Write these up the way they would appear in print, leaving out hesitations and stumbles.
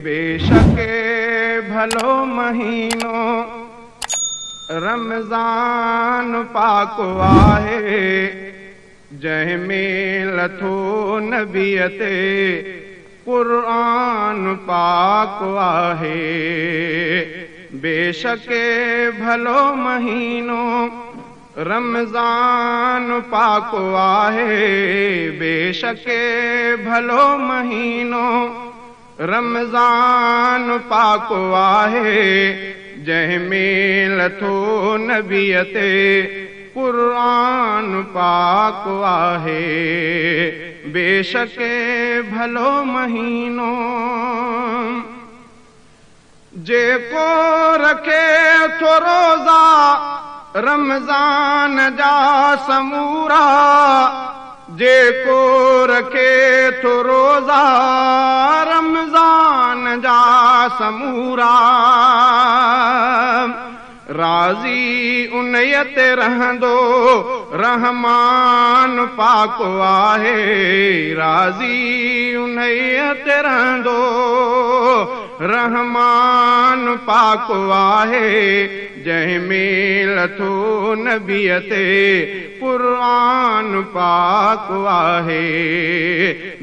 बेशक भलो महीनो रमज़ान पाक आहे, जंहिं में लथो नबीअ ते क़ुरान पाक आहे। बेशक भलो महीनो रमज़ान पाक आहे, बेशक भलो महीनो रमज़ान पाक आहे, जंहिं में लथो नबीअ ते क़ुरान पाक आहे। बेशक भलो महीनो जेको रखे थो रोज़ा रमज़ान जा समूरा, जेको रखे थो रोज़ा रमज़ान जा समूरा, राज़ी उन्हीअ ते रहंदो रहमान पाक आहे, राज़ी उन्हीअ ते रहंदो रहमान पाक आहे, जंहिं में लथो नबीअ ते क़ुरान पाक आहे।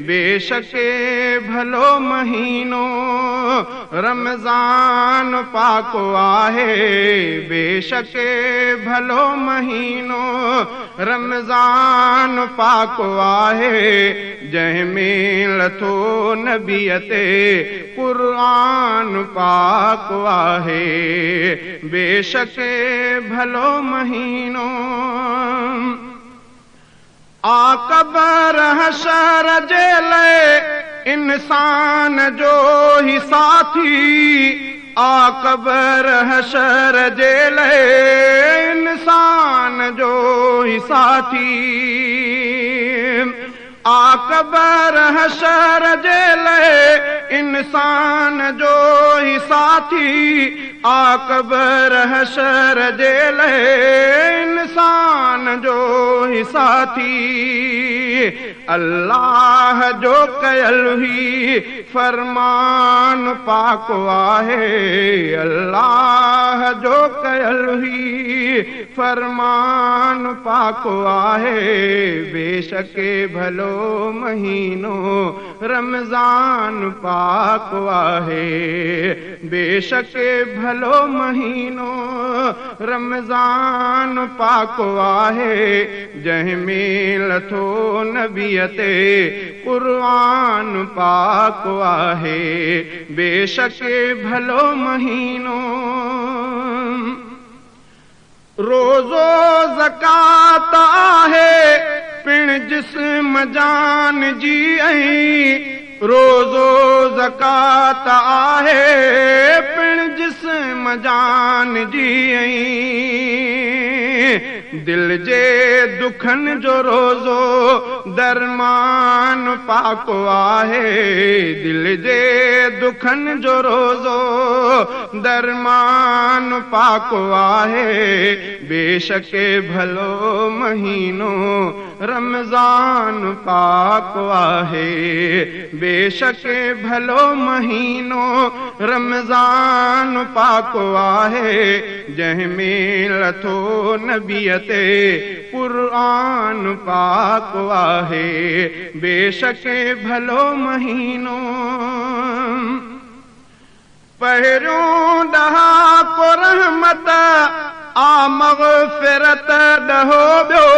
बेशक भलो महीनो रमज़ान पाक आहे, बेशक भलो महीनो रमज़ान पाक आहे, जंहिं में लथो नबीअ ते क़ुरान पाक आहे। बेशक भलो महीनो आ क़बर हशर जे लाइ इंसान जो ही साथी, आ क़बर हशर जे लाइ इंसान जो ही साथी, आ क़बर हशर जे लाइ इंसान जो ही साथी, आ क़बर हशर जे लाइ इंसान जो ही साथी, अल्लाह जो कयल ही फरमान पाक आहे, अल्लाह जो कयल ही फरमान पाक आहे। बेशक भलो महीनो रमज़ान पाक आहे, बेशक भलो महीनो रमज़ान पाक आहे, जंहिं में लथो नबीअ ते क़ुरान पाक आहे। बेशक भलो महीनो रोज़ो ज़कात आहे, पिण जिस्म जान जी ऐं, रोज़ो ज़कात आहे, पिण जिस्म जान जी ऐं, दिल जे दुखनि जो रोज़ो दरमान पाक आहे, दिल जे दुखनि जो रोज़ो दरमान पाक आहे। बेशक भलो महीनो रमज़ान पाक आहे, बेशक भलो महीनो रमज़ान पाक आहे, जंहिं में लथो नबीअ ते क़ुरान पाक आहे। बेशक भलो महीनो पहिरियों ॾहाको रहमत आ मग़फ़िरत ॾहो ॿियो,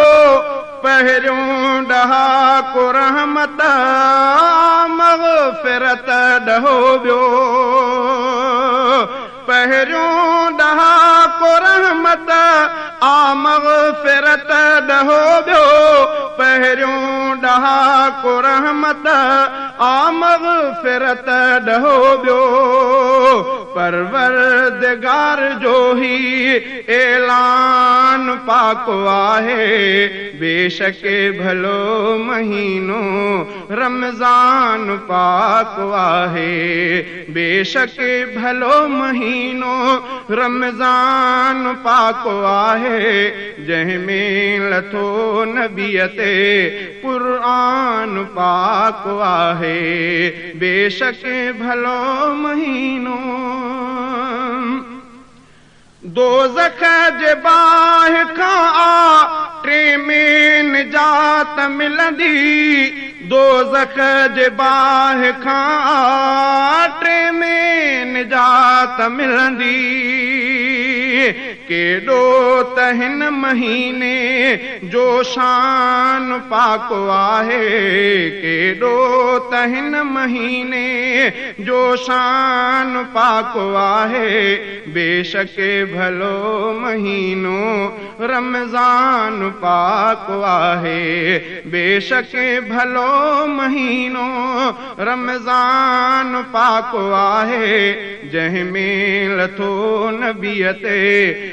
पहिरियों ॾहाको रहमत आ मग़फ़िरत ॾहो ॿियो, पहिरियों ॾहाको रहमत आ मग़फ़िरत ॾहो ॿियो, पहिरियों ॾहाको रहमत आ मग़फ़िरत ॾहो ॿियो, پروردگار جو هي اعلان پاڪ آهي. بيشڪ ڀلو مهينو رمضان پاڪ آهي. بيشڪ ڀلو مهينو رمضان پاڪ آهي. جنهن ۾ لٿو نبيءَ تي قرآن پاڪ آهي. بيشڪ ڀلو مهينو. دوزخ جي باهه کان آ ۾ نجات ملندي. دوزخ جي باهه کان آ ۾ نجات ملندي. ڪيڏو ته هن مهيني جو شان پاڪ آهي. ڪيڏو ته هن مهيني جو شان پاڪ آهي. بيشڪ ڀلو مهينو رمضان پاڪ آهي. بيشڪ ڀلو مهينو رمضان پاڪ آهي. جنهن ۾ لٿو نبيءَ تي